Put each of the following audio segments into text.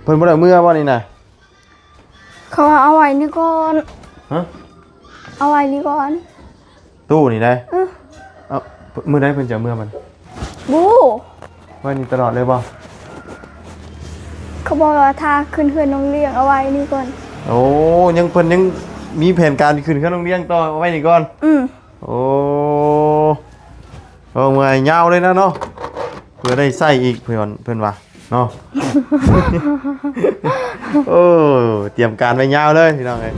ພິ່ນບໍ່ໄດ້ເມືອບໍ່ນີ້ນະ? ເຂົາວ່າເອົາໄວ້ນີ້ກ່ອນ. ຮະ? ເອົາໄວ້ນີ້ກ່ອນ. ຕູ້ນີ້ໄດ໋? ເອີ. ເອົາ ມື້ໃດເພິ່ນຈະເມືອມັນ? ບໍ່ຮູ້. ໄວ້ນີ້ຕະຫຼອດເລີຍບໍ່? ເຂົາບອກວ່າຖ້າຂຶ້ນເຮືອນນ້ອງລ້ຽງເອົາໄວ້ນີ້ກ່ອນ. ໂອ້ ຍັງ ເພິ່ນຍັງມີແຜນການຊິຂຶ້ນເຮືອນນ້ອງລ້ຽງຕໍ່ ເອົາໄວ້ນີ້ກ່ອນ. ອືມ. ໂອ້ ເອົາເມື່ອຍຍາວເລີຍນະເນາະ ເພື່ອໄດ້ໃຊ້ອີກ ເພື່ອ ເພິ່ນວ່າເນາະ. ໂອ້ ຕຽມການໄວ້ຍາວເລີຍພີ່ນ້ອງເອີຍ.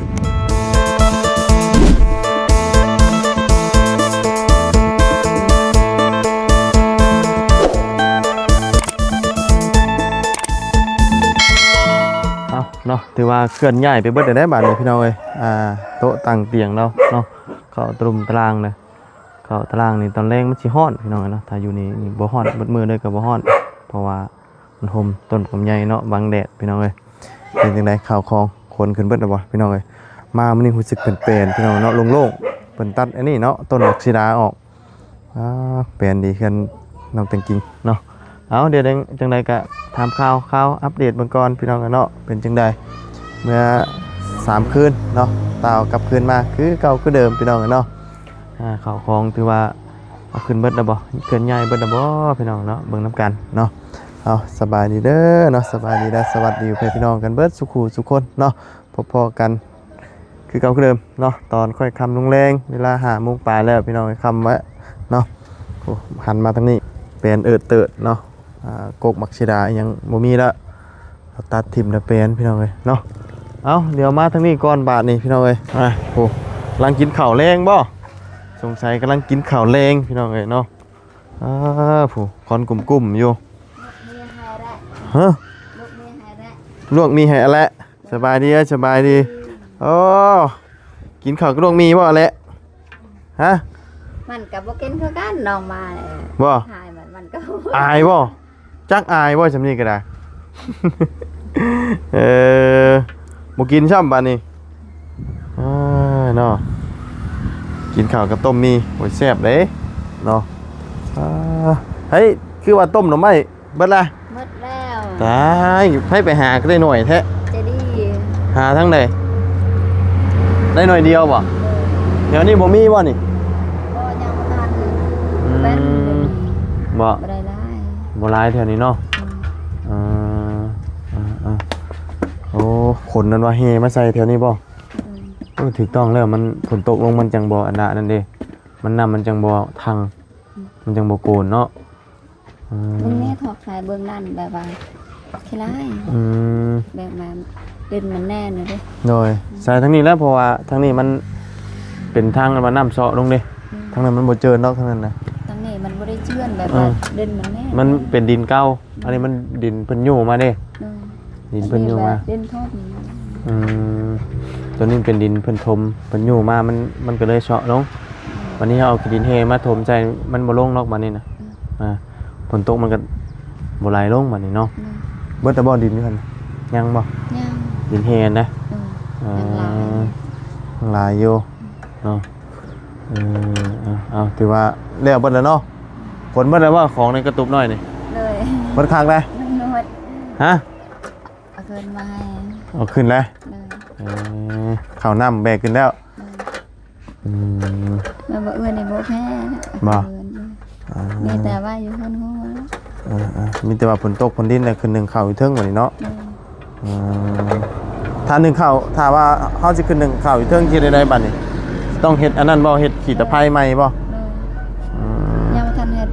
ເອົາເນາະ ຖືວ່າເຄື່ອນຍ້າຍໄປເບິດແລ້ວເດ້ບາດນີ້ພີ່ນ້ອງເອີຍ. ອ່າ ໂຕະຕັ່ງຕຽງເນາະ ເນາະ ເຂົ້າຕະລຸມຕະລາງເລີຍ. ເຂົ້າຕາລາງນີ້ຕອນແລງມັນຊິຮ້ອນພີ່ນ້ອງເອີຍເນາະ. ຖ້າຢູ່ນີ້ ນີ້ບໍ່ຮ້ອນ ເບິດມື້ເລີຍກໍບໍ່ຮ້ອນ ເພາະວ່າມັນຮົ່ມຕົ້ນກຳໃຫຍ່ເນາະ ບັງແດດພີ່ນ້ອງເອີຍ. ເປັນຈັ່ງໃດ ເຂົ້າຂອງຂົນຂຶ້ນເບິດແລ້ວບໍ່ພີ່ນ້ອງເອີຍ? ມາມື້ນີ້ຮູ້ສຶກແປນໆ ພີ່ນ້ອງເນາະ ໂລ່ງໆ. ເພິ່ນຕັດອັນນີ້ເນາະ ຕົ້ນບັກສີດາອອກ. ອ່າ ແປນດີເຮືອນນ້ອງແຕງກິ່ງເນາະ. ເອົາ ດຽວຈັ່ງໃດກະຖາມຂ່າວ ຂ່າວອັບເດດເບິ່ງກ່ອນພີ່ນ້ອງເນາະ ເປັນຈັ່ງໃດ ເມື່ອສາມຄືນເນາະ ຕ່າວກັບຄືນມາຄືເກົ່າຄືເດີມພີ່ນ້ອງເນາະ. ອ່າ ເຂົ້າຂອງຖືວ່າເອົາຂຶ້ນເບິດແລ້ວບໍ່ ເຄື່ອນຍ້າຍເບິດແລ້ວບໍ່ພີ່ນ້ອງເນາະ ເບິ່ງນຳກັນເນາະ. ເອົາ ສະບາຍດີເດີເນາະ ສະບາຍດີເດີສະຫວັດດີພີ່ນ້ອງກັນເບິດສູ່ຄູ່ສູ່ຄົນເນາະ. ພໍ້ໆກັນຄືເກົ່າຄືເດີມເນາະ ຕອນຄ່ອຍຄ່ຳລົງແລງ ເວລາຫ້າໂມງປາຍແລ້ວພີ່ນ້ອງເອີຍ ຄ່ຳແລ້ວເນາະ. ໂອ້ ຫັນມາທາງນີ້ແປນເອີດເຕີດເນາະ. ອ່າ ກົກໝາກສີດາອີ່ຫຍັງບໍ່ມີລະ ເຂົາຕັດຖິ້ມແລ້ວແປນພີ່ນ້ອງເອີຍເນາະ. ເອົາ ດຽວມາທາງນີ້ກ່ອນບາດນີ້ພີ່ນ້ອງເອີຍ. ອ່າ ໂອ້ ກຳລັງກິນເຂົ້າແລງບໍ່? ສົງໄສກຳລັງກິນເຂົ້າແລງພີ່ນ້ອງເອີຍເນາະ. ອ່າ ຜູ້ຄວັນກຸ້ມໆຢູ່. ຮະ? ລວກໝີ່ໃຫ້ແຫຼະ. ສະບາຍດີເອີຍ ສະບາຍດີ. ໂອ້ ກິນເຂົ້າກັບລວກໝີ່ບໍ່ແຫຼະ? ຮະ? ມັນກໍບໍ່ກິນຄືກັນ ນ້ອງມາແລ້ວ. ບໍ່? ອາຍມັນ ມັນກໍ ອາຍບໍ່? ຈັກອາຍບໍ່ ຊ່ຳນີ້ກໍໄດ້. ເອີ ບໍ່ກິນຊ້ຳບາດນີ້. ອ່າ ເນາະ ກິນເຂົ້າກັບຕົ້ມໝີ່ ໂອ້ຍ ແຊບເດ້ເນາະ. ອ່າ ເຮີ້ຍ ຄືວ່າຕົ້ມໜໍ່ໄມ້ ເບິດລະ? ເບິດແລ້ວ. ຕາຍ ໃຜໄປຫາກໍໄດ້ໜ້ອຍແທ້. ໃຈດີ. ຫາທາງໃດ? ໄດ້ໜ້ອຍດຽວບໍ່? ເອີ ແຖວນີ້ບໍ່ມີບໍ່ນີ້? ບໍ່ ຍັງບໍ່ທັນ. ອືມ ແມ່ນ ບໍ່ ບໍ່ໄດ້ຫຼາຍ ບໍ່ຫຼາຍແຖວນີ້ເນາະ. ອືມ ເອີ ເອີ ເອີ ໂອ້ ຂົນນັ້ນວ່າແຫ່ມາໃສ່ແຖວນີ້ບໍ່? ອືມ ໂອ້ ຖືກຕ້ອງແລ້ວ ມັນ ຝົນຕົກລົງມັນຈັ່ງບໍ່ອັນນະນັ້ນເດ້ ມັນ ນ້ຳມັນຈັ່ງບໍ່ທັງ ອືມ ມັນຈັ່ງບໍ່ໂກນເນາະ. ອືມ ເບິ່ງແນ່ ຖອກສາຍເບື້ອງນັ້ນແບບວ່າຂີ້ລ້າຍ. ອືມ ແບບວ່າເດັ່ນມັນແນ່ນະເດ້. ໂດຍ ອືມ ສາຍທາງນີ້ແຫຼະ ເພາະວ່າທາງນີ້ມັນເປັນທາງອັນວ່ານ້ຳເຊາະລົງເດ້. ອືມ ທາງນັ້ນມັນບໍ່ເຈີນດອກ ທາງນັ້ນນະ. ທາງນີ້ມັນບໍ່ໄດ້ເຈື່ອນແບບວ່າ ເອີ ເດັ່ນມັນແນ່ ມັນເປັນດິນເກົ່າ. ອືມ ອັນນີ້ມັນດິນເພິ່ນຍູ້ມາເດ້. ອືມ ດິນເພິ່ນຍູ້ມາ ເປັນທົ່ມ. ອືມ ຕົວນີ້ເປັນດິນເພິ່ນຖົມ ເພິ່ນຍູ້ມາ ມັນ ມັນກໍເລີຍເຊາະລົງ. ອືມ ບັດນີ້ເຮົາເອົາຂີ້ດິນແຮ່ມາຖົມໃສ່ ມັນບໍ່ລົງດອກບັດນີ້ນະ. ອືມ ອ່າ ຝົນຕົກມັນກໍບໍ່ໄຫຼລົງບັດນີ້ເນາະ. ອືມ ເບິດແລ້ວບໍ່ດິນຢູ່ຫັ້ນ? ຍັງບໍ່? ຍັງ ດິນແຮ່ນະ. ອືມ ເອີ ຍັງຫຼາຍ ຍັງຫຼາຍຢູ່ເນາະ. ເອີ ເອົາ ເອົາ ຖືວ່າແລ້ວເບິດແລ້ວເນາະ. ຂົນເບິດແລ້ວບໍ່ ຂອງໃນກະຕຸບນ້ອຍນີ້? ໂດຍ ເບິດຄັກໄດ໋. ຮະ? ເອົາຂຶ້ນມາໃຫ້ ເອົາຂຶ້ນແລ້ວ. ໂດຍ ເອີ ເຂົ້ານ້ຳແບກຂຶ້ນແລ້ວ. ໂດຍ ອືມ ແມ່ນບໍ່ ເອື້ອຍນີ້ບໍ່ແພ້ນະ. ບໍ່ ເອື້ອຍ ອ່າ ມີແຕ່ວ່າຢູ່ເທິງຫົວ. ເອີ ເອີ ມີແຕ່ວ່າຝົນຕົກຝົນດິນແລ້ວຂຶ້ນໜຶ່ງເຂົ້າຢູ່ເທິງບັດນີ້ເນາະ. ໂດຍ ອືມ ຖ້າໜຶ່ງເຂົ້າ ຖ້າວ່າເຮົາຊິຂຶ້ນໜຶ່ງເຂົ້າຢູ່ເທິງ ຊິເຮັດໃດບັດນີ້? ຕ້ອງເຮັດອັນນັ້ນບໍ່? ເຮັດຂີ້ຕະໄພໃໝ່ບໍ່? ໂດຍ ອືມ ຍັງບໍ່ທັນເຮັດ.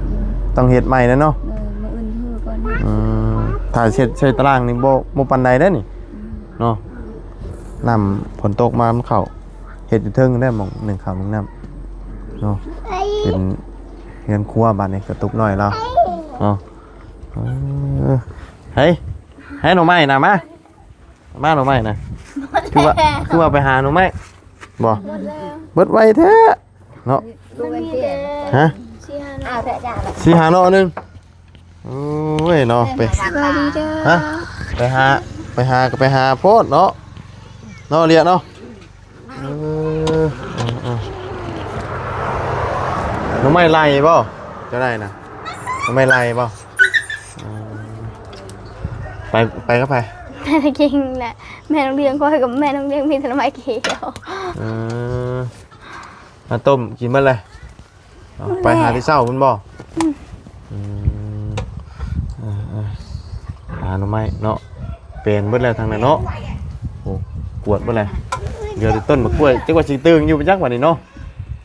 ຕ້ອງເຮັດໃໝ່ແລ້ວເນາະ. ໂດຍ ມື້ອື່ນຄືກ່ອນ. ອືມ ຖ້າເຮັດໃສ່ຕາລາງນີ້ບໍ່ ບໍ່ປານໃດເດ້ນີ້. ອືມ ເນາະ ນ້ຳຝົນຕົກມາມັນເຂົ້າ ເຮັດຢູ່ເທິງໄດ້ໝ່ອງໜຶ່ງເຂົ້າໜຶ່ງນ້ຳເນາະ. ເປັນເຮືອນຄົວບາດນີ້ກະຕຸບນ້ອຍລາວເນາະ. ເອີ ໃຫ້ ໃຫ້ໜໍ່ໄມ້ນະ ມາ ມາໜໍ່ໄມ້ນະ. ຄືວ່າ ຄືວ່າໄປຫາໜໍ່ໄມ້ບໍ່? ເບິດແລ້ວ ເບິດໄວແທ້ເນາະ. ຮະ? ສີ່ຫ້າໜໍ່ ສີ່ຫ້າໜໍ່ໜຶ່ງ. ໂອ້ຍເນາະ ໄປ ສະບາຍດີເດີ. ຮະ? ໄປຫາ ໄປຫາກໍໄປຫາໂພດເນາະ ເນາະ ເລຍເນາະ. ເອີ ເອີ ເອີ ໜໍ່ໄມ້ໄລ່ບໍ່? ເຈົ້າໄດ້ນະ ໜໍ່ໄມ້ໄລ່ບໍ່? ເອີ ໄປ ໄປກັບໃຜ? ແມ່ນ້ອງເດຍແຫຼະ ແມ່ນ້ອງເດຍຂ້ອຍກັບແມ່ນ້ອງເດຍມີແຕ່ໜໍ່ໄມ້ຂຽວ. ເອີ ມາຕົ້ມກິນເບິດເລີຍ. ເອົາ ໝົດແລ້ວ ໄປຫາແຕ່ເຊົ້າພຸ້ນບໍ່? ອືມ ອືມ ເອີໆ ຫາໜໍ່ໄມ້ເນາະ ເປັນເບິດແລ້ວທາງນັ້ນເນາະ. ໂອ້ ກວດເບິດແລ້ວ ເຫຼືອແຕ່ຕົ້ນໝາກກ້ວຍ ຈັກວ່າຊິຕື່ງຢູ່ບໍ່ຈັກບັດນີ້ເນາະ.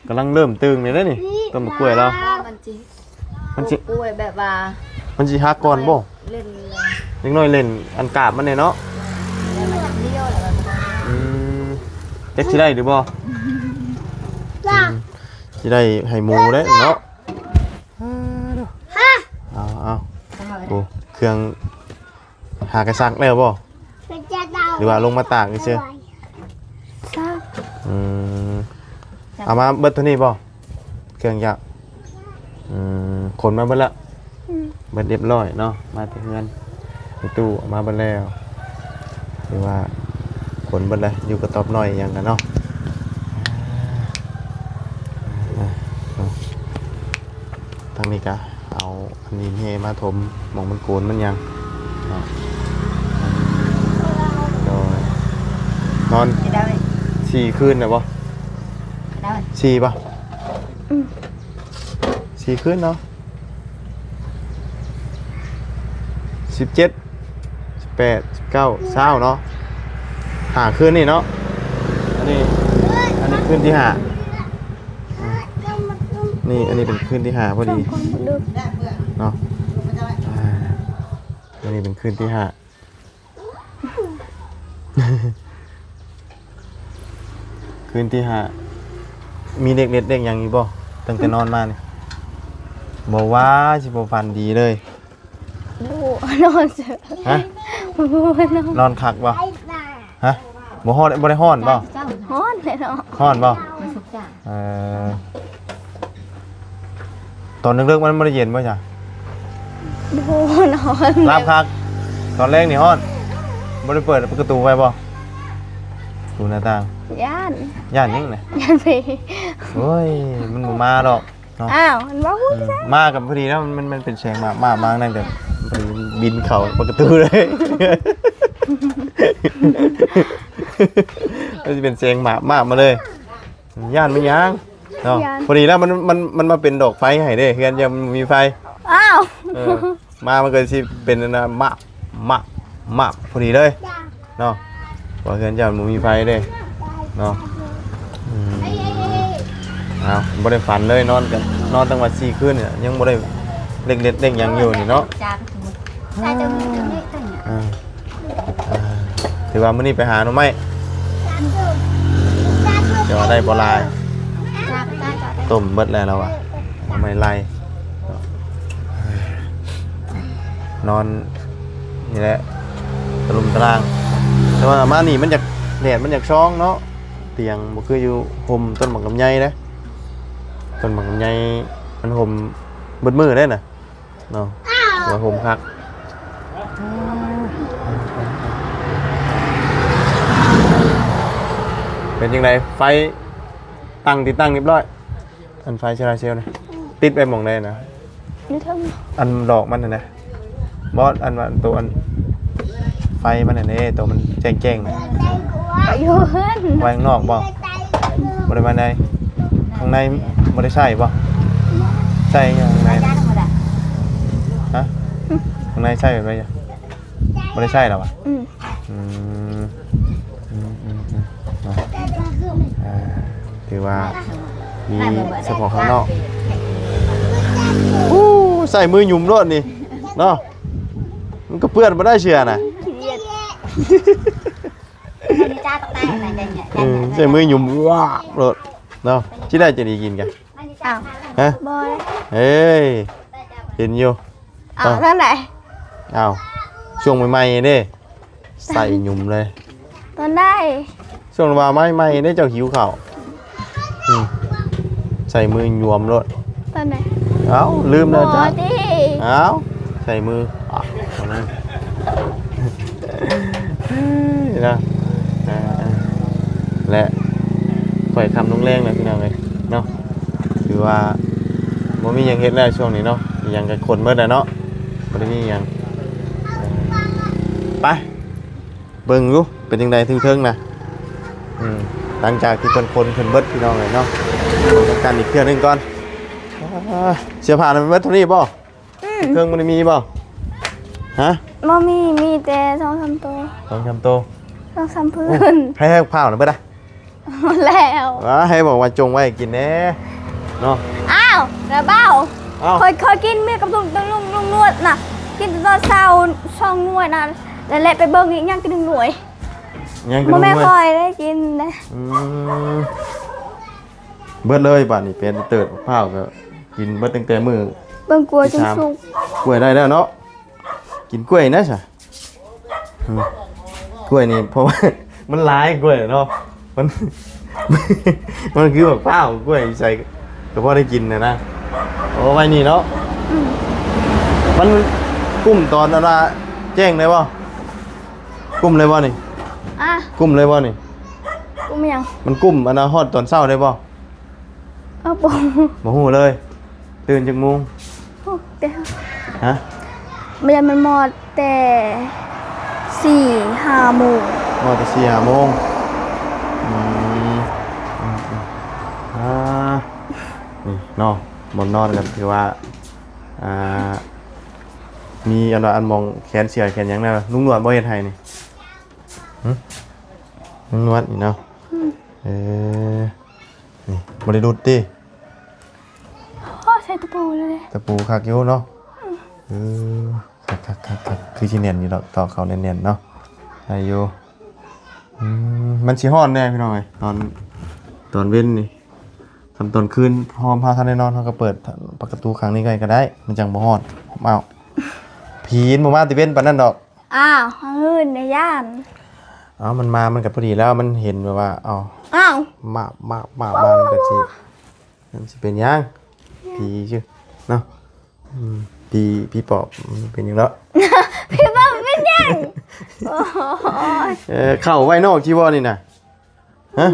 ກຳລັງເລີ່ມຕື່ງນີ້ເດ້ນີ້ ຕົ້ນໝາກກ້ວຍລາວ ມັນຊິ ມັນຊິ ໂອ້ຍ ແບບວ່າ ມັນຊິຫັກກ່ອນບໍ່? ເຫຼັ້ນ ເດັກນ້ອຍເຫຼັ້ນອັນກາບມັນແດ່ເນາະ. ອືມ ຈັກຊິໄດ້ຫຼືບໍ່? ອືມ ຊິໄດ້ໃຫ້ໝູເດ້ເນາະ. ເອົາ ເອົາ ໂອ້ ເຄື່ອງ ຫາກະຊັກແລ້ວບໍ່ ຫຼືວ່າລົງມາຕາກຊື່ໆ? ຊັກ. ອືມ ເອົາມາເບິດເທົ່ານີ້ບໍ່ ເຄື່ອງຈັກ? ອືມ ຂົນມາເບິດແລ້ວ. ອືມ ເບິດຮຽບຮ້ອຍເນາະ ມາແຕ່ເຮືອນ ໃນຕູ້ເອົາມາເບິດແລ້ວ. ຖືວ່າຂົນເບິດແລ້ວ ຢູ່ກະຕອບນ້ອຍອີ່ຫຍັງກະເນາະ. ອ່າ ເນາະ ທາງນີ້ກະເອົາ ອັນນີ້ແຮ່ມາຖົມໝ່ອງມັນໂກນມັນຫຍັງເນາະ. ໂດຍ ນອນສີ່ຄືນແລ້ວບໍ່? ສີ່ບໍ່? ອືມ ສີ່ຄືນເນາະ ສິບເຈັດ ສິບແປດ ສິບເກົ້າ ຊາວເນາະ ຫ້າຄືນນີ້ເນາະ. ອັນນີ້ ອັນນີ້ຄືນທີຫ້າ ນີ້ ອັນນີ້ເປັນຄືນທີຫ້າພໍດີເນາະ. ອ່າ ອັນນີ້ເປັນຄືນທີຫ້າ ຄືນທີຫ້າ ມີເດັກເດັດເດັກຫຍັງຢູ່ບໍ່ ຕັ້ງແຕ່ນອນມານີ້? ບໍ່ວ່າຊິບໍ່ຝັນດີເລີຍ. ບໍ່ ນອນເສີຍ. ຮະ? ບໍ່ ນອນ ນອນຄັກບໍ່? ຮະ? ບໍ່ຮ້ອນ ບໍ່ໄດ້ຮ້ອນບໍ່? ຮ້ອນແຫຼະເນາະ. ຮ້ອນບໍ່? ເອີ ຕອນເລິກໆ ມັນບໍ່ໄດ້ເຢັນບໍ່ຊະ? ບໍ່ ນອນ ຫຼັບຄັກ. ຕອນແລງນີ້ຮ້ອນ ບໍ່ໄດ້ເປີດປະຕູໄວ້ບໍ່? ປະຕູໜ້າຕ່າງ. ຢ້ານ. ຢ້ານຫຍັງນະ? ຢ້ານຜີ. ໂອ້ຍ ມັນບໍ່ມາດອກ. ເນາະ. ອ້າວ ມັນເວົ້າ ອືມ ມາກັບພໍດີແລ້ວ ມັນ ມັນເປັນແສງມາບໆ ມານັ້ນແບບພໍດີບິນເຂົ້າປະຕູເລີຍ. ມັນຊິເປັນແສງມາບໆ ມາເລີຍ. ຢ້ານມັນຫຍັງເນາະ? ຢ້ານ. ພໍດີແລ້ວ ມັນ ມັນ ມັນມາເປັນດອກໄຟໃຫ້ເດ້ ເຮືອນເຈົ້າມັນບໍ່ມີໄຟ. ອ້າວ ເອີ ມາມັນກໍຊິເປັນອັນນັ້ນ ມາບ ມາບ ມາບ ພໍດີເລີຍເນາະ. ເພາະເຮືອນເຈົ້າບໍ່ມີໄຟເດ້ເນາະ. ອືມ ອ້າວ ບໍ່ໄດ້ຝັນເລີຍ ນອນກັນ ນອນຕັ້ງວ່າສີ່ຄືນນີ້ ຍັງບໍ່ໄດ້ເລັກເດັດເລັກຫຍັງຢູ່ນີ້ເນາະ. ອ່າ ອ່າ ຖືວ່າມື້ນີ້ໄປຫາໜໍ່ໄມ້ ແຕ່ວ່າໄດ້ບໍ່ຫຼາຍ ຕົ້ມເບິດແລ້ວລາວວ່າ ໜໍ່ໄມ້ໄລ່. ນອນນີ້ແຫຼະ ຕະລຸມຕະລາງ. ແຕ່ວ່າມານີ້ມັນຢາກ ແດດມັນຢາກສ່ອງເນາະ. ຕຽງບໍ່ຄືຢູ່ຮົ່ມຕົ້ນໝາກລຳໄຍເດ້. ຕົ້ນໝາກລຳໄຍມັນຮົ່ມເບິດມື້ເດ້ນະເນາະ. ວ່າຮົ່ມຄັກ. ເປັນຈັ່ງໃດ? ໄຟຕັ້ງ ຕິດຕັ້ງຮຽບຮ້ອຍ. ອັນໄຟໂຊລາເຊວນີ້ ອືມ ຕິດໄວ້ໝ່ອງໃດນະ? ຢູ່ເທິງ. ອັນດອກມັນຫັ້ນນະ? ບໍ່ ອັນວ່າໂຕອັນໄຟມັນຫັ້ນເດ້ ໂຕມັນແຈ້ງໆນະ. ໄປຢູ່ເຮືອນ. ໄວ້ຂ້າງນອກບໍ່? ບໍ່ໄດ້ໄວ້ໃນ ຂ້າງໃນບໍ່ໄດ້ໃຊ້ບໍ່? ໃຊ້ຫຍັງຂ້າງໃນ? ຮະ? ຂ້າງໃນໃຊ້ແບບໃດ? ບໍ່ໄດ້ໃຊ້ແລ້ວຫວາ? ອືມ ອືມ ອືມ ອືມ ເນາະ. ອ່າ ຖືວ່າມີສະເພາະຂ້າງນອກ. ໂອ້ ໃຊ້ມືຫຍຸມໂລດນີ້ເນາະ. ມັນກໍເປື້ອນບໍ່ໄດ້ເຊື່ອນະ. ເອີ ໃຊ້ມືຫຍຸມວາບໂລດເນາະ. ຊິໄດ້ຈະດີກິນກະ? ອ້າວ ຮະ? ບໍ່. ເອີຍ ເຫັນຢູ່. ອ້າວ ຕອນໃດ? ອ້າວ ຊ່ວງໃໝ່ໆເດ້ ໃສ່ຫຍຸມເລີຍ. ຕອນໃດ? ຊ່ວງວ່າໃໝ່ໆເດ້ ເຈົ້າຫິວເຂົ້າ. ອືມ ໃສ່ມືຫຍວມໂລດ. ຕອນໃດ? ເອົ້າ ລືມແລ້ວຈ້ະ. ບໍ່ຕິ. ເອົ້າ ໃສ່ມື ອະ ເນາະ ແລະ ຂ້ອຍຄ່ຳລົງແລງແລ້ວ ພີ່ນ້ອງເອີຍເນາະ. ຖືວ່າບໍ່ມີຫຍັງເຮັດແລ້ວຊ່ວງນີ້ເນາະ ອີ່ຫຍັງກໍຂົນເບິດແລ້ວເນາະ ບໍ່ໄດ້ມີຫຍັງ. ໄປ ເບິ່ງຢູ່ ເປັນຈັ່ງໃດເທິງໆນະ. ອືມ ຫຼັງຈາກທີ່ເພິ່ນຂົນຂຶ້ນເບິດ ພີ່ນ້ອງເອີຍເນາະ, ເບິ່ງນຳກັນອີກເທື່ອໜຶ່ງກ່ອນ. ອ່າ ເສື້ອຜ້ານັ້ນເບິດເທົ່ານີ້ບໍ່? ອືມ ເຄື່ອງບໍ່ໄດ້ມີບໍ່? ຮະ? ບໍ່ມີ ມີແຕ່ສອງສາມໂຕ ສອງສາມໂຕ ສອງສາມພື້ນ. ໂອ້ ໃຜໃຫ້ພາວນະເບິດອະ? ໝົດແລ້ວ. ວ້າ ໃຫ້ບອກວ່າຈົ່ງໄວ້ກິນແດ່ເນາະ. ອ້າວ ລະເບົາ ອ້າວ ຂ້ອຍ ຂ້ອຍກິນເມຍກັບລຸງ ລຸງ ລຸງນວດນະ ກິນແຕ່ຕອນເຊົ້າສອງໜ່ວຍນະ ແລ້ວແລະໄປເບິ່ງອີກຍັງແຕ່ໜຶ່ງໜ່ວຍ. ຍັງແຕ່ໜຶ່ງໜ່ວຍ ບໍ່ແມ່ນຂ້ອຍໄດ້ກິນເດ້. ອືມ ເບິດເລີຍບາດນີ້ ເປັນເຕີດພາວກໍກິນເບິດຕັ້ງແຕ່ມື້ ເບິ່ງກ້ວຍຈົນສຸກ. ກ້ວຍໄດ້ແລ້ວເນາະ ກິນກ້ວຍນະຊະ. ອືມ ກ້ວຍນີ້ ເພາະວ່າມັນຫຼາຍກ້ວຍເນາະ ມັນ ມັນຄືບັກພ້າວ ກ້ວຍໃສ່ກໍພໍໄດ້ກິນນະນະ. ເອົາໄວ້ນີ້ເນາະ. ອືມ ມັນກຸ້ມຕອນອັນວ່າແຈ້ງໄດ້ບໍ່? ກຸ້ມໄດ້ບໍ່ນີ້? ອະ ກຸ້ມໄດ້ບໍ່ນີ້? ກຸ້ມຫຍັງ? ມັນກຸ້ມອັນວ່າຮອດຕອນເຊົ້າໄດ້ບໍ່? ເອົາ ບໍ່ ບໍ່ຮູ້ເລີຍ. ຕື່ນຈັກໂມງ? ໂອ້ ແຕ່ ຮະ? ມັນ ມັນມອດແຕ່ສີ່ຫ້າໂມງ. ມອດແຕ່ສີ່ຫ້າໂມງ. ອືມ ອືມ ອືມ ອ່າ ນີ້ເນາະ ບ່ອນນອນກໍຖືວ່າ ອ່າ ມີອັນວ່າອັນໝ່ອງແຂນເສື້ອແຂນຫຍັງນະ. ລຸງນວດບໍ່ເຮັດໃຫ້ນີ້? ຫຶ? ລຸງນວດນີ້ເນາະ. ອືມ ເອີ ນີ້ບໍ່ໄດ້ຫຼຸດຕິ? ໂອ້ ໃສ່ຕະປູເລີຍ. ຕະປູຄັກຢູ່ເນາະ. ອືມ ເອີ ຄັກໆໆໆ ຄືຊິແໜ້ນຢູ່ດອກ ຕອກເຂົ້າແໜ້ນໆເນາະ ໄດ້ຢູ່. ອືມ ມັນຊິຮ້ອນແດ່ພີ່ນ້ອງເອີຍ ຕອນ ຕອນເວັນນີ້. ຄັນຕອນຄືນ ພໍເຮົາທັນໄດ້ນອນ ເຮົາກໍເປີດປະຕູຂ້າງນີ້ໄວ້ກໍໄດ້ ມັນຈັ່ງບໍ່ຮ້ອນ. ອ້າວ ຜີມັນບໍ່ມາແຕ່ເວັນປານນັ້ນດອກ. ອ້າວ ມື້ອື່ນນະຢ້ານ. ເອົ້າ ມັນມາ ມັນກໍພໍດີແລ້ວ ມັນເຫັນແບບວ່າ ເອົ້າ ອ້າວ ມາບໆໆ ມັນກໍຊິ ມັນຊິເປັນຫຍັງ ຜີຊື່ເນາະ. ອືມ ຜີ ຜີປອບ ມັນເປັນຫຍັງເນາະ? ຜີປອບເປັນຫຍັງ? ໂອ້ຍ ເອີ ເຂົ້າໄວ້ນອກຊິບໍ່ນີ້ນະ? ຮະ?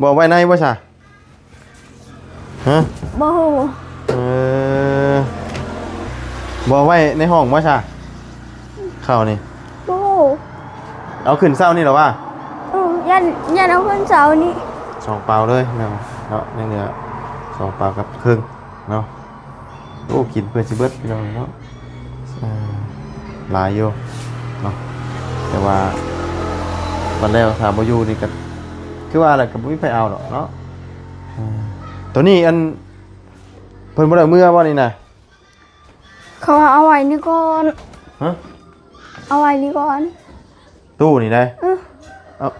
ບໍ່ໄວ້ໃນບໍ່ຊະ? ຮະ? ບໍ່ຮູ້. ເອີ ບໍ່ໄວ້ໃນຫ້ອງບໍ່ຊະ? ເຂົ້ານີ້ ບໍ່ຮູ້. ເອົາຂຶ້ນເຊົ້ານີ້ລະວ່າ? ເອີ ຢ້ານ ຢ້ານເອົາຂຶ້ນເຊົ້ານີ້. ສອງເປົາເລີຍເນາະ ຍັງເຫຼືອສອງເປົາກັບເຄິ່ງເນາະ. ໂອ້ ກິນເພື່ອຊິເບິດພີ່ນ້ອງເນາະ. ເອີ ຫຼາຍຢູ່ເນາະ ແຕ່ວ່າບັດແລ້ວຖ້າບໍ່ຢູ່ນີ້ກໍຄືວ່າແຫຼະ ກໍບໍ່ມີໃຜເອົາດອກເນາະ. ເອີ ໂຕນີ້ອັນ ເພິ່ນບໍ່ໄດ້ເອົາເມືອບໍ່ນີ້ນະ? ເຂົາວ່າເອົາໄວ້ນີ້ກ່ອນ. ຮະ? ເອົາໄວ້ນີ້ກ່ອນ. ຕູ້ນີ້ໄດ໋? ເອີ ເອົາ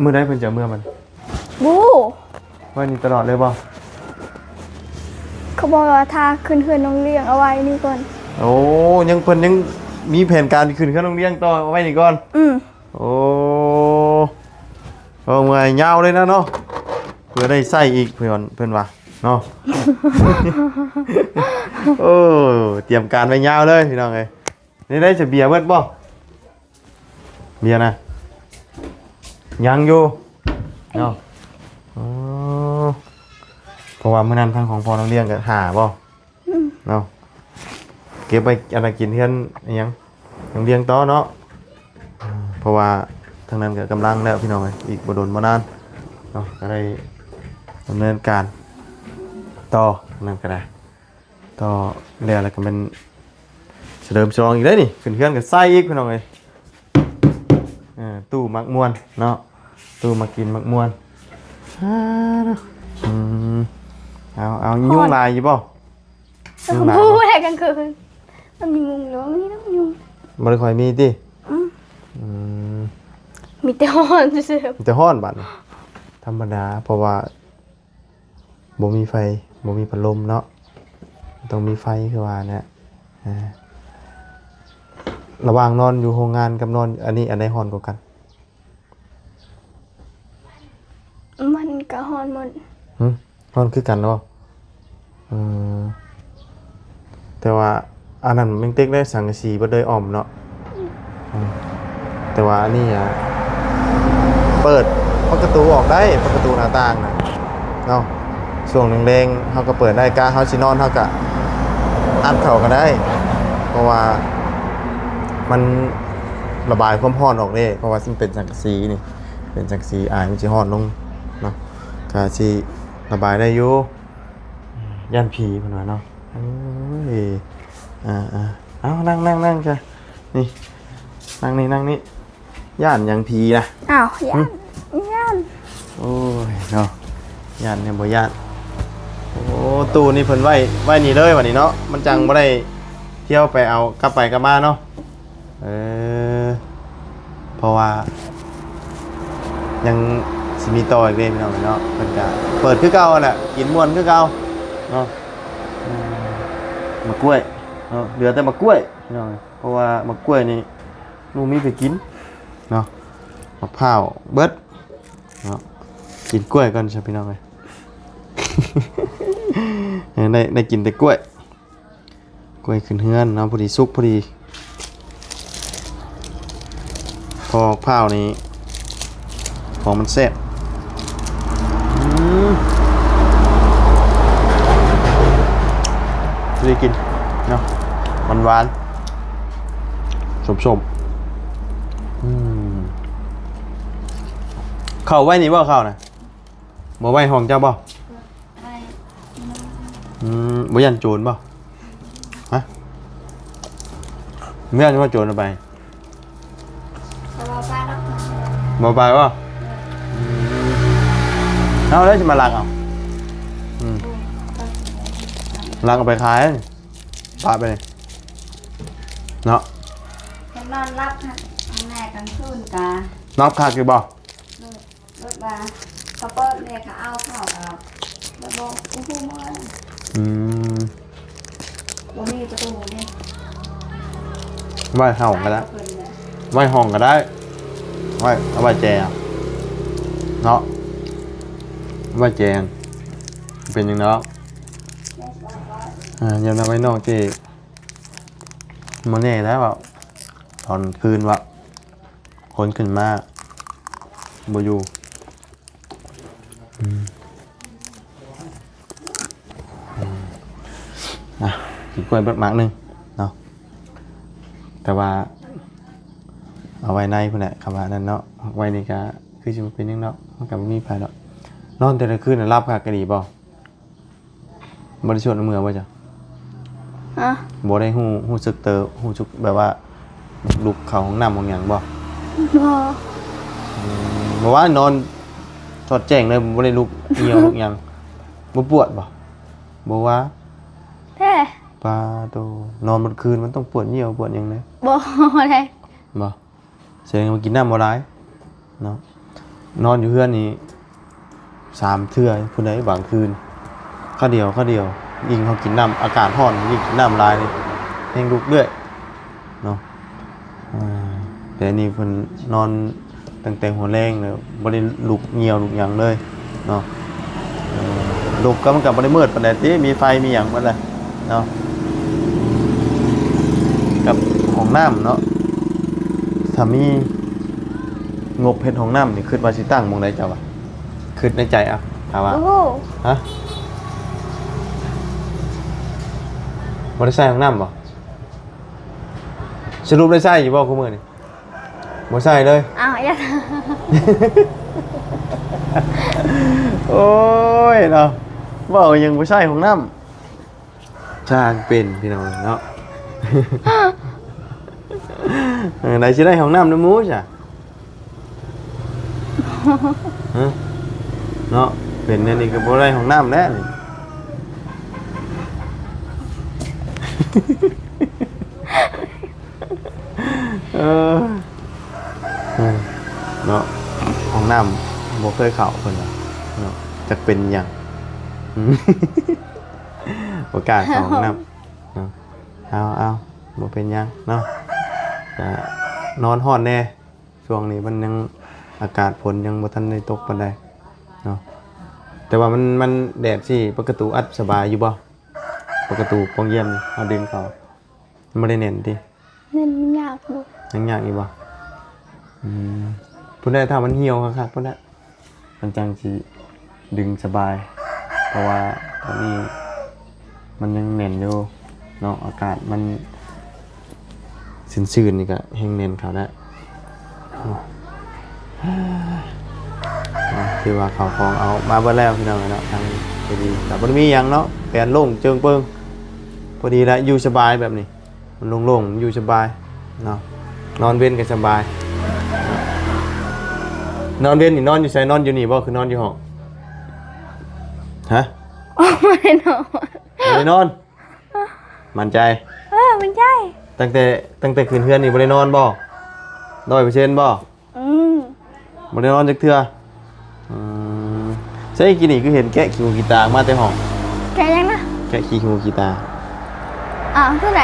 ມື້ໃດເພິ່ນຈະເອົາເມືອມັນ? ບໍ່ຮູ້. ໄວ້ນີ້ຕະຫຼອດເລີຍບໍ່? ເຂົາບອກວ່າຖ້າຂຶ້ນເຮືອນນ້ອງລ້ຽງເອົາໄວ້ນີ້ກ່ອນ. ໂອ້ ຍັງ ເພິ່ນຍັງມີແຜນການຊິຂຶ້ນເຮືອນນ້ອງລ້ຽງຕໍ່ ເອົາໄວ້ນີ້ກ່ອນ. ອືມ ໂອ້ ເອົາເມື່ອຍຍາວເລີຍນະເນາະ ເພື່ອໄດ້ໃຊ້ອີກ ເພິ່ນ ເພິ່ນວ່າເນາະ. ໂອ້ ຕຽມການໄວ້ຍາວເລີຍພີ່ນ້ອງເອີຍ. ນີ້ໄດ້ຈະເບຍເບິດບໍ່? ເບຍນະ ຍັງຢູ່ເນາະ. ອໍ ເພາະວ່າມື້ນັ້ນທາງຂອງພໍ່ນ້ອງລ້ຽງກໍຫ້າບໍ່? ອືມ ເນາະ ເກັບໄວ້ອັນນັ້ນກິນເຮືອນອີຫຍັງ ນ້ອງລ້ຽງຕໍ່ເນາະ. ເພາະວ່າທາງນັ້ນກໍກຳລັງແລ້ວພີ່ນ້ອງເອີຍ ອີກບໍ່ດົນບໍ່ນານເນາະ ກໍໄດ້ດຳເນີນການຕໍ່ ທາງນັ້ນກໍໄດ້. ຕໍ່ແລ້ວ ແລ້ວກໍແມ່ນສະເຫຼີມສະຫຼອງອີກເດ້ນີ້ ຂຶ້ນເຮືອນກໍໃສ່ອີກພີ່ນ້ອງເອີຍ. ເອີ ຕູ້ມັກມ່ວນເນາະ ຕູ້ມັກກິນມັກມ່ວນ. ອືມ ເອົາ ເອົາ ຍຸງຫຼາຍຢູ່ບໍ່? ຍຸງຫຼາຍບໍ່? ບໍ່ໄດ້ກາງຄືນ ມັນມີຍຸງ ຫຼືວ່າມີນຳຍຸງ? ບໍ່ໄດ້ຄ່ອຍມີຕິ? ອືມ ອືມ ມີແຕ່ຮ້ອນຊື່ໆ ມີແຕ່ຮ້ອນບາດນີ້ ທຳມະດາ ເພາະວ່າ ບໍ່ມີໄຟ ບໍ່ມີພັດລົມເນາະ ຕ້ອງມີໄຟຄືວ່າແຫຼະ. ອ່າ ລະຫວ່າງນອນຢູ່ໂຮງງານກັບນອນອັນນີ້ ອັນໃດຮ້ອນກວ່າກັນ? ມັນກໍຮ້ອນໝົດ. ຫຶ? ຮ້ອນຄືກັນເນາະ? ເອີ ແຕ່ວ່າ ອັນນັ້ນແມ່ນເຕັກໄດ້ສັງກະສີເບິດເລີຍອ້ອມເນາະ. ອືມ ແຕ່ວ່າອັນນີ້ອະ ເປີດປະຕູອອກໄດ້ ປະຕູໜ້າຕ່າງນະເນາະ. ຊ່ວງແລງໆ ເຮົາກໍເປີດໄດ້ ກະເຮົາຊິນອນ ເຮົາກະອັດເຂົ້າກໍໄດ້ ເພາະວ່າມັນ ລະບາຍຄວາມຮ້ອນອອກເດ້ ເພາະວ່າມັນເປັນສັງກະສີນີ້ ເປັນສັງກະສີ ອາຍມັນຊິຮ້ອນລົງເນາະ ກະຊິລະບາຍໄດ້ຢູ່. ຢ້ານຜີເພິ່ນວ່າເນາະ. ໂອ້ຍ ອ່າໆ ເອົາ ນັ່ງໆໆ ຈ້ະ ນີ້ ນັ່ງນີ້ ນັ່ງນີ້. ຢ້ານຫຍັງຜີນະ? ອ້າວ ຢ້ານ ຫຶ? ຢ້ານ ໂອ້ຍເນາະ ຢ້ານແນວບໍ່ຢ້ານ. ໂອ້ ຕູ້ນີ້ເພິ່ນໄວ້ ໄວ້ນີ້ເລີຍບັດນີ້ເນາະ ມັນຈັ່ງ ອືມ ບໍ່ໄດ້ທ່ຽວໄປເອົາ ກັບໄປກັບມາເນາະ. ເອີ ເພາະວ່າຍັງຊິມີຕໍ່ອີກເດ້ພີ່ນ້ອງເນາະ. ເພິ່ນກະເປີດຄືເກົ່າຫັ້ນແຫຼະ ກິນມ່ວນຄືເກົ່າເນາະ. ອືມ ໝາກກ້ວຍເນາະ ເຫຼືອແຕ່ໝາກກ້ວຍພີ່ນ້ອງ ເພາະວ່າໝາກກ້ວຍນີ້ບໍ່ມີໃຜກິນເນາະ ໝາກພ້າວເບິດເນາະ. ກິນກ້ວຍກ່ອນຊະພີ່ນ້ອງເອີຍ ໄດ້ ໄດ້ກິນແຕ່ກ້ວຍ. ກ້ວຍຂຶ້ນເຮືອນເນາະ ພໍດີສຸກພໍດີ. ພໍພ້າວນີ້ ຂອງມັນແຊບ. ອືມ ພໍດີກິນເນາະ ຫວານໆ ສົ້ມໆ. ອືມ ເຂົ້າໄວ້ນີ້ບໍ່ ເຂົ້ານະ? ບໍ່ໄວ້ຫ້ອງເຈົ້າບໍ່? ອືມ ບໍ່ຢ້ານໂຈນບໍ່? ຮະ? ບໍ່ຢ້ານວ່າໂຈນເອົາໄປ? ບໍ່ໄປບໍ່? ເອີ ອືມ ເອົາແລ້ວຊິມາລັກເອົາ. ອືມ ລັກເອົາໄປຂາຍ ປະໄປນີ້ເນາະ. ເພິ່ນນອນຫຼັບຫັ້ນແນ່ ກາງຄືນກະ ນອນຄັກຢູ່ບໍ່? ໂດຍ. ແບບວ່າເຂົາເປີດແນ່ ເຂົາເອົາເຂົ້າ ແລ້ວບໍ່ຮູ້ເມືອ. ອືມ ບໍ່ມີປະຕູເດ້. ໄວ້ຫ້ອງກໍໄດ້ ໄວ້ຫ້ອງກໍໄດ້ ໄວ້ ເອົາໄວ້ແຈເນາະ ໄວ້ແຈ ເປັນຫຍັງດອກ. ອ່າ ຍາມນັ້ນໄວ້ນອກເຈ້ ບໍ່ແນ່ໄດ້ເວົ້າ ຕອນຄືນເວົ້າ ຄົນຂຶ້ນມາບໍ່ຢູ່. ອືມ ອືມ ອ່ະ ກິນກ້ວຍເບິດໝາກໜຶ່ງເນາະ ແຕ່ວ່າເອົາໄວ້ໃນພຸ້ນແຫຼະ ຄຳວ່ານັ້ນເນາະ ໄວ້ນີ້ກະຄືຊິບໍ່ເປັນຫຍັງດອກ ມັນກະບໍ່ມີໃຜດອກ. ນອນແຕ່ລະຄືນນະ ຫຼັບຄັກອີ່ຫຼີບໍ່? ບໍ່ໄດ້ຊວນເມືອບໍ່ເຈົ້າ? ຮະ? ບໍ່ໄດ້ຮູ້ ຮູ້ສຶກເຕີ ຮູ້ສຶກແບບວ່າລຸກເຂົ້າຫ້ອງນ້ຳຫ້ອງຫຍັງບໍ່? ບໍ່. ອືມ ບໍ່ວ່ານອນສອດແຈ້ງເລີຍ ບໍ່ໄດ້ລຸກຍ່ຽວລຸກຫຍັງ ບໍ່ປວດບໍ່? ບໍ່ວ່າ ແທ້ ປາໂຕ ນອນໝົດຄືນມັນຕ້ອງປວດຍ່ຽວປວດຫຍັງເດ້. ບໍ່ໄດ້ ບໍ່? ສະແດງວ່າກິນນ້ຳບໍ່ຫຼາຍເນາະ. ນອນຢູ່ເຮືອນນີ້ສາມເທື່ອພຸ້ນໃດ໋ ບາງຄືນ ຄາວດຽວ ຄາວດຽວ. ຍິ່ງເຮົາກິນນ້ຳ ອາກາດຮ້ອນ ຍິ່ງກິນນ້ຳຫຼາຍນີ້ ແຮງລຸກເລື້ອຍເນາະ. ອ່າ ແຕ່ອັນນີ້ເພິ່ນນອນຕັ້ງແຕ່ຫົວແລງແລ້ວ ບໍ່ໄດ້ລຸກຍ່ຽວລຸກຫຍັງເລີຍເນາະ. ເອີ ລຸກກໍມັນກໍບໍ່ໄດ້ມືດປານໃດຕິ ມີໄຟມີຫຍັງໝົດແຫຼະເນາະ. ກັບຫ້ອງນ້ຳເນາະ ຖ້າມີງົບເຮັດຫ້ອງນ້ຳນີ້ ຄິດວ່າຊິຕັ້ງໝ່ອງໃດເຈົ້າວ່າ? ຄິດໃນໃຈເອົາ ຖ້າວ່າ ໂອ້ໂຫ ຮະ? ບໍ່ໄດ້ໃຊ້ຫ້ອງນ້ຳບໍ່? ສະຫຼຸບໄດ້ໃຊ້ຢູ່ບໍ່ຄູ່ມື້ນີ້? ບໍ່ໃຊ້ເລີຍ. ອ້າວ ຢ່າ ໂອ້ຍເນາະ ເວົ້າຫຍັງບໍ່ໃຊ້ຫ້ອງນ້ຳ ຊ່າງເປັນພີ່ນ້ອງເນາະ. ເອີ ໃດຊິໄດ້ຫ້ອງນ້ຳນຳໝູ່ຊະ? ຮະ? ເນາະ ເປັນແນວນີ້ກໍບໍ່ໄດ້ຫ້ອງນ້ຳແລ້ວນີ້. ເອີ ເນາະ ຫ້ອງນ້ຳບໍ່ເຄີຍເຂົ້າເພິ່ນວ່າເນາະ ຈັກເປັນຫຍັງ ບໍ່ກ້າເຂົ້າຫ້ອງນ້ຳເນາະ. ເອົາໆ ບໍ່ເປັນຫຍັງເນາະ ກະນອນຮ້ອນແດ່ ຊ່ວງນີ້ມັນຍັງ ອາກາດຝົນຍັງບໍ່ທັນໄດ້ຕົກປານໃດເນາະ. ແຕ່ວ່າມັນ ມັນແດດຊິ ປະຕູອັດສະບາຍຢູ່ບໍ່? ປະຕູປ່ອງຢ້ຽມເຮົາດຶງເຂົ້າ ມັນບໍ່ໄດ້ແໜ້ນຕິ? ແໜ້ນຍາກຢູ່. ຍັງຍາກຢູ່ບໍ່? ອືມ ພຸ້ນແຫຼະ ຖ້າມັນຫ່ຽວຄັກໆ ພຸ້ນແຫຼະ ມັນຈັ່ງຊິດຶງສະບາຍ ເພາະວ່າຕອນນີ້ມັນຍັງແໜ້ນຢູ່ເນາະ ອາກາດມັນ ຊື່ນໆ ນີ້ກະແຮງແໜ້ນເຂົ້າແລ້ວ ຄືວ່າເຂົ້າຂອງເອົາມາເບິດແລ້ວພີ່ນ້ອງເອີຍເນາະ. ທາງເຈດີກໍບໍ່ໄດ້ມີຫຍັງເນາະ ແປນໂລ່ງເຈີງເປີງ ພໍດີລະ ຢູ່ສະບາຍແບບນີ້ ມັນໂລ່ງໆ ມັນຢູ່ສະບາຍເນາະ ນອນເວັນກໍສະບາຍ. ນອນເວັນນີ້ນອນຢູ່ໃສ? ນອນຢູ່ນີ້ບໍ່ ຄືນອນຢູ່ຫ້ອງ? ຮະ? ບໍ່ໄດ້ນອນ ບໍ່ໄດ້ນອນ. ໝັ້ນໃຈ? ເອີ ໝັ້ນໃຈ. ຕັ້ງແຕ່ ຕັ້ງແຕ່ຂຶ້ນເຮືອນນີ້ບໍ່ໄດ້ນອນບໍ່? ຮ້ອຍເປີເຊັນບໍ່? ອືມ ບໍ່ໄດ້ນອນຈັກເທື່ອ. ອືມ ໃສກີ້ນີ້ຄືເຫັນແກະຂີ້ຫູຂີ້ຕາມາແຕ່ຫ້ອງ? ແກະຫຍັງນະ? ແກະຂີ້ຫູຂີ້ຕາ. ອ້າວ ຕົວໃດ?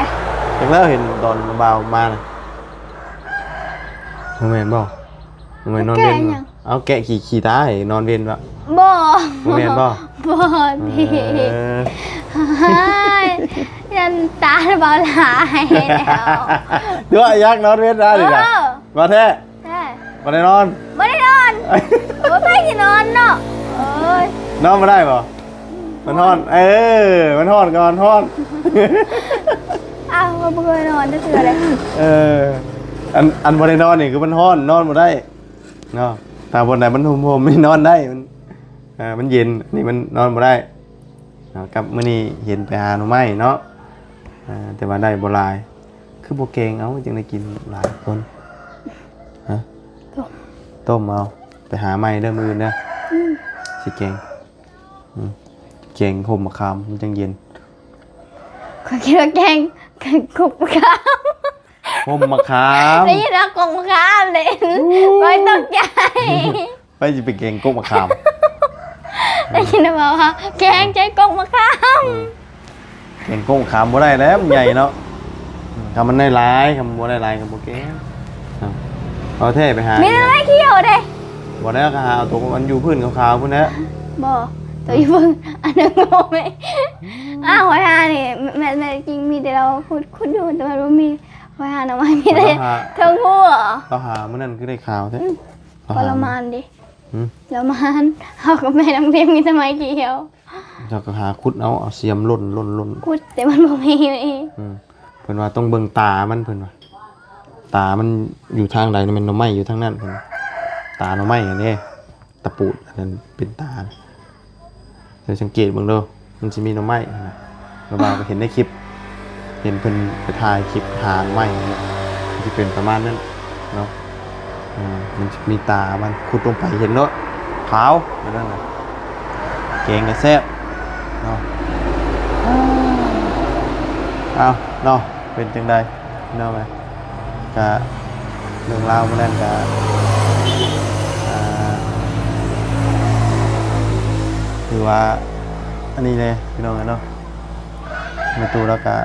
ຈັກແລ້ວ ເຫັນຕອນບ່າວມານະ. ບໍ່ແມ່ນບໍ່? ບໍ່ແມ່ນນອນເວັນບໍ່? ເອົາແກະຂີ້ ຂີ້ຕາໃຫ້ນອນເວັນບໍ່? ບໍ່ ບໍ່ແມ່ນບໍ່? ບໍ່ຕິ. ເອີ ຢ້ານຕາເບົາຫຼາຍແລ້ວ. ຕົວະ ຢາກນອນເວັນໄດ້ນີ້ກະ. ເອີ ວ່າແທ້? ແທ້. ບໍ່ໄດ້ນອນ? ບໍ່ໄດ້ນອນ. ໂອ້ຍ ໃຜຊິນອນເນາະ. ໂອ້ຍ ນອນບໍ່ໄດ້ບໍ່? ມັນຮ້ອນ ເອີ ມັນຮ້ອນກໍມັນຮ້ອນ. ອ້າວ ບໍ່ເຄີຍນອນຈັກເທື່ອເລີຍ. ເອີ ອັນ ອັນບໍ່ໄດ້ນອນນີ້ຄືມັນຮ້ອນ ນອນບໍ່ໄດ້ເນາະ. ຖ້າບ່ອນໃດມັນຮົ່ມໆ ນີ້ນອນໄດ້ ມັນ ເອີ ມັນເຢັນ. ອັນນີ້ມັນນອນບໍ່ໄດ້ເນາະ. ກັບມື້ນີ້ເຫັນໄປຫາໜໍ່ໄມ້ເນາະ ເອີ ແຕ່ວ່າໄດ້ບໍ່ຫຼາຍ. ຄືບໍ່ແກງເອົາ ຈັ່ງໄດ້ກິນຫຼາຍຄົນ? ຮະ? ຕົ້ມ ຕົ້ມເອົາ. ໄປຫາໃໝ່ເດີມື້ອື່ນເດີ. ອືມ ຊິແກງ ອືມ ແກງຮົ່ມມະຂາມ ມັນຈັ່ງເຢັນ. ຂ້ອຍຄິດວ່າແກງ ແກງກົກມະຂາມ. ຮົ່ມມະຂາມ ໄດ້ຍິນວ່າກົກມະຂາມເດ້. ໂອ້ຍ ຂ້ອຍຕົກໃຈ. ໃຜຊິໄປແກງກົກມະຂາມ? ໄດ້ຍິນແຕ່ວ່າ ວ່າແກງໃສ່ກົກມະຂາມ. ເອີ ແກງກົກມະຂາມບໍ່ໄດ້ແລ້ວ ມັນໃຫຍ່ເນາະ. ອືມ ຄັນມັນໄດ້ຫຼາຍ ຄັນບໍ່ໄດ້ຫຼາຍກໍບໍ່ແກງ. ເອົາແທ້ໄປຫາ ມີແຕ່ໜໍ່ໄມ້ຂຽວເດ້. ບໍ່ໄດ້ ກໍຫາເອົາຕົວມັນຢູ່ພື້ນຂາວໆ ພຸ້ນແຫຼະ. ບໍ່ ຕົວຢູ່ເບິ່ງ ອັນນັ້ນບໍ່ແມ່ນ. ອ້າວ ຂ້ອຍຫານີ້ ແມ່ນ ແມ່ນຈິງ ມີແຕ່ລາວຂຸດ ຂຸດຢູ່ ແຕ່ວ່າບໍ່ມີ. ຂ້ອຍຫາໜໍ່ໄມ້ມີແຕ່ເທິງຫົວ. ລາວຫາ ລາວຫາມື້ນັ້ນຄືໄດ້ຂາວແທ້. ອືມ ລາວຫາ ກໍລະມານເດ້. ຫືມ ລະມານ ເຮົາກັບແມ່ນ້ອງພິມມີແຕ່ໄມ້ຂຽວ. ເຈົ້າກໍຫາຂຸດເອົາ ເອົາສຽມຫຼົ່ນໆ ຂຸດ ແຕ່ມັນບໍ່ມີ. ອືມ ເພິ່ນວ່າຕ້ອງເບິ່ງຕາມັນ ເພິ່ນວ່າ ຕາມັນຢູ່ທາງໃດ ແມ່ນໜໍ່ໄມ້ຢູ່ທາງນັ້ນ ເພິ່ນວ່າ ຕາໜໍ່ໄມ້ຫັ້ນເດ້. ຕະປູດອັນນັ້ນເປັນຕາ ເຈົ້າສັງເກດເບິ່ງເດີ ມັນຊິມີໜໍ່ໄມ້ຫັ້ນນະ. ແລ້ວວ່າໄປເຫັນໃນຄລິບ ເຫັນເພິ່ນໄປຖ່າຍຄລິບຫາໜໍ່ໄມ້ຫັ້ນນະ ມັນຊິເປັນປະມານນັ້ນເນາະ. ເອີ ມັນຊິມີຕາມັນ ຂຸດລົງໄປເຫັນໂລດ ຂາວແບບນັ້ນນະ. ແກງກໍແຊບເນາະ. ເອົາເນາະ ເປັນຈັ່ງໃດ ພີ່ນ້ອງເອີຍ? ກະເລື່ອງລາວມື້ນັ້ນກະ ອ່າ ຖືວ່າອັນນີ້ແດ່ພີ່ນ້ອງເອີຍເນາະ. ແມ່ຕູ້ລາວກະ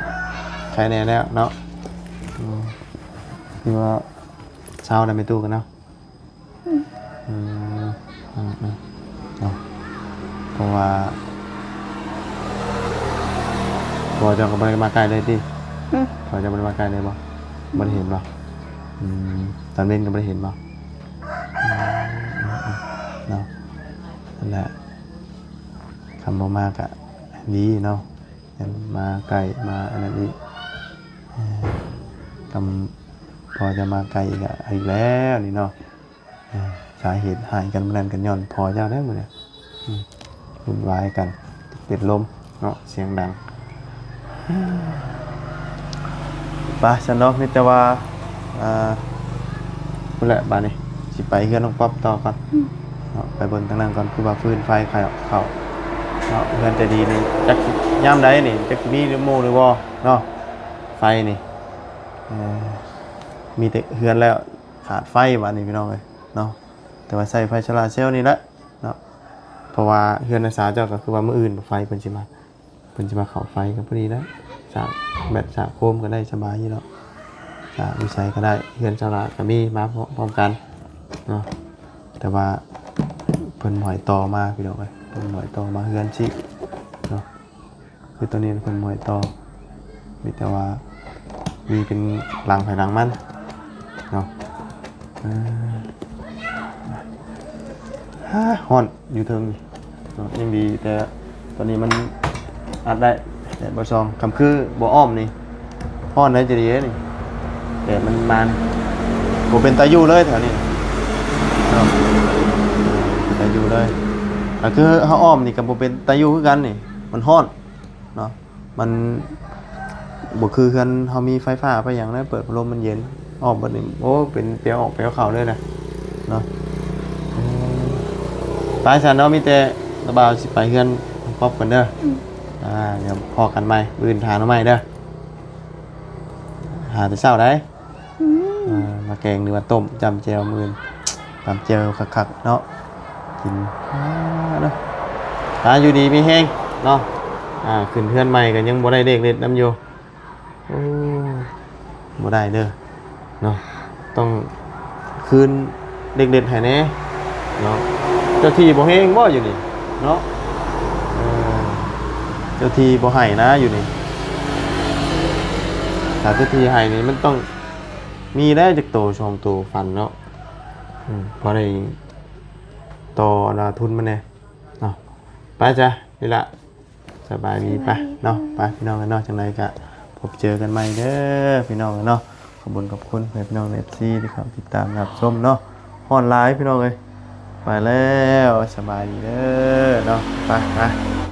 ໄຄແດ່ແລ້ວເນາະ. ອືມ ຖືວ່າເຊົາແລ້ວແມ່ຕູ້ກັນເນາະ. ອືມ ອືມ ອືມ ເນາະ ເພາະວ່າພໍ່ເຈົ້າກໍບໍ່ໄດ້ມາໃກ້ເລີຍຕິ? ອືມ ພໍ່ເຈົ້າບໍ່ໄດ້ມາໃກ້ເລີຍບໍ່? ບໍ່ໄດ້ເຫັນບໍ່? ອືມ ຕອນເວັນກໍບໍ່ໄດ້ເຫັນບໍ່? ອືມ ອືມ ອືມ ເນາະ ນັ້ນແຫຼະ ຄັນບໍ່ມາກໍດີເນາະ ຍັງມາໃກ້ ມາອັນນັ້ນອີກ. ເອີ ຄັນພໍ່ຈະມາໃກ້ອີກ ອີກແລ້ວນີ້ເນາະ. ເອີ ສາເຫດຮ້າຍກັນມື້ນັ້ນກໍຍ້ອນພໍ່ເຈົ້າແຫຼະມື້ນັ້ນ. ອືມ ວຸ່ນວາຍກັນ ເປັນລົມເນາະ ສຽງດັງ. ໄປຊັ້ນເນາະ ມີແຕ່ວ່າ ອ່າ ພຸ້ນແຫຼະ ບາດນີ້ຊິໄປເຮືອນນ້ອງປັອບຕໍ່ກ່ອນ. ອືມ ເນາະ ໄປເບິ່ງທາງນັ້ນກ່ອນ ຄືວ່າຟືນໄຟເຂົາ ເຂົາເນາະ. ເຮືອນໃຈດີນີ້ ຈັກຊິຍາມໃດນີ້ ຈັກຊິມີໝູ່ຫຼືບໍ່ເນາະ ໄຟນີ້. ເອີ ມີແຕ່ເຮືອນແລ້ວ ຂາດໄຟບາດນີ້ພີ່ນ້ອງເອີຍເນາະ. ແຕ່ວ່າໃຊ້ໄຟໂຊລາເຊວນີ້ແຫຼະເນາະ ເພາະວ່າເຮືອນນ້າສາວເຈົ້າກໍຄືວ່າມື້ອື່ນໄຟເພິ່ນຊິມາ ເພິ່ນຊິມາເຂົ້າໄຟກໍພໍດີແລ້ວ ສາກແບັດສາກໂຄມກໍໄດ້ສະບາຍຢູ່ເນາະ. ສາກຢູ່ໃສກໍໄດ້ ເຮືອນສາລາກໍມີມາພ້ອມກັນເນາະ. ແຕ່ວ່າເພິ່ນບໍ່ໃຫ້ຕໍ່ມາພີ່ນ້ອງເອີຍ ເພິ່ນບໍ່ໃຫ້ຕໍ່ມາເຮືອນຊີ້ເນາະ. ຄືຕອນນີ້ເພິ່ນບໍ່ໃຫ້ຕໍ່ ມີແຕ່ວ່າມີເປັນຫຼັງໃຜຫຼັງມັນເນາະ. ເອີ ຮ້ອນຢູ່ເທິງນີ້ເນາະ ຍັງດີແຕ່ຕອນນີ້ມັນອັດໄດ້ ແດດບໍ່ສ່ອງ. ຄ່ຳຄືບໍ່ອ້ອມນີ້ ຮ້ອນໄດ້ຈະດີເດ້ນີ້ ແດດມັນມານີ້ ບໍ່ເປັນຕາຢູ່ເລີຍແຖວນີ້ເນາະ ແດ ຢູ່ເລີຍ. ກໍຄືເຮົາອ້ອມນີ້ກໍບໍ່ເປັນຕາຢູ່ຄືກັນນີ້ ມັນຮ້ອນເນາະ. ມັນບໍ່ຄືເຮືອນເຮົາມີໄຟຟ້າໄປຫຍັງນະ ເປີດພັດລົມມັນເຢັນ ອອກເບິດນີ້ ໂອ້ ເປັນແປວອອກແປວເຂົ້າເລີຍນະເນາະ. ເອີ ໄປຊັ້ນເນາະ ມີແຕ່ລະບ່າວຊິໄປເຮືອນນ້ອງປ໊ອບກ່ອນເດີ. ອືມ ອ່າ ດຽວພໍ້ກັນໃໝ່ ມື້ອື່ນຫາໜໍ່ໄມ້ເດີ ຫາແຕ່ເຊົ້າໃດ. ອືມ ອ່າ ມາແກງ ຫຼືວ່າຕົ້ມ ຈ້ຳແຈ່ວ ມື້ອື່ນ ຕຳແຈ່ວຄັກໆເນາະ ກິນ ອ່າ ເນາະ. ອ່າ ຢູ່ດີມີແຮງເນາະ. ອ່າ ຂຶ້ນເຮືອນໃໝ່ກໍຍັງບໍ່ໄດ້ເລກເດັດນຳຢູ່. ໂອ້ ບໍ່ໄດ້ເດີເນາະ ຕ້ອງຄືນເລກເດັດໃຫ້ແດ່ເນາະ. ເຈົ້າທີ່ບໍ່ແຮງບໍ່ຢູ່ນີ້ເນາະ? ເອີ ເຈົ້າທີ່ບໍ່ໃຫ້ນະຢູ່ນີ້. ຖ້າເຈົ້າທີ່ໃຫ້ນີ້ ມັນຕ້ອງມີແລ້ວຈັກໂຕສອງໂຕ ຝັນເນາະ. ອືມ ພໍໄດ້ຕໍ່ອັນວ່າທຶນມັນແດ່ເນາະ. ໄປຊະ ນີ້ລະ ສະບາຍດີ ໄປເນາະ ໄປພີ່ນ້ອງເອີຍເນາະ. ຈັ່ງໃດກະພົບເຈີກັນໃໝ່ເດີພີ່ນ້ອງເອີຍເນາະ. ຂອບຄຸນຂອບຄຸນແມ່ພີ່ນ້ອງເອັຟຊີທີ່ເຂົ້າຕິດຕາມຮັບຊົມເນາະ. ຮ້ອນຫຼາຍພີ່ນ້ອງເອີຍ. ໄປແລ້ວ ສະບາຍດີເດີເນາະ. ໄປ ໄປ.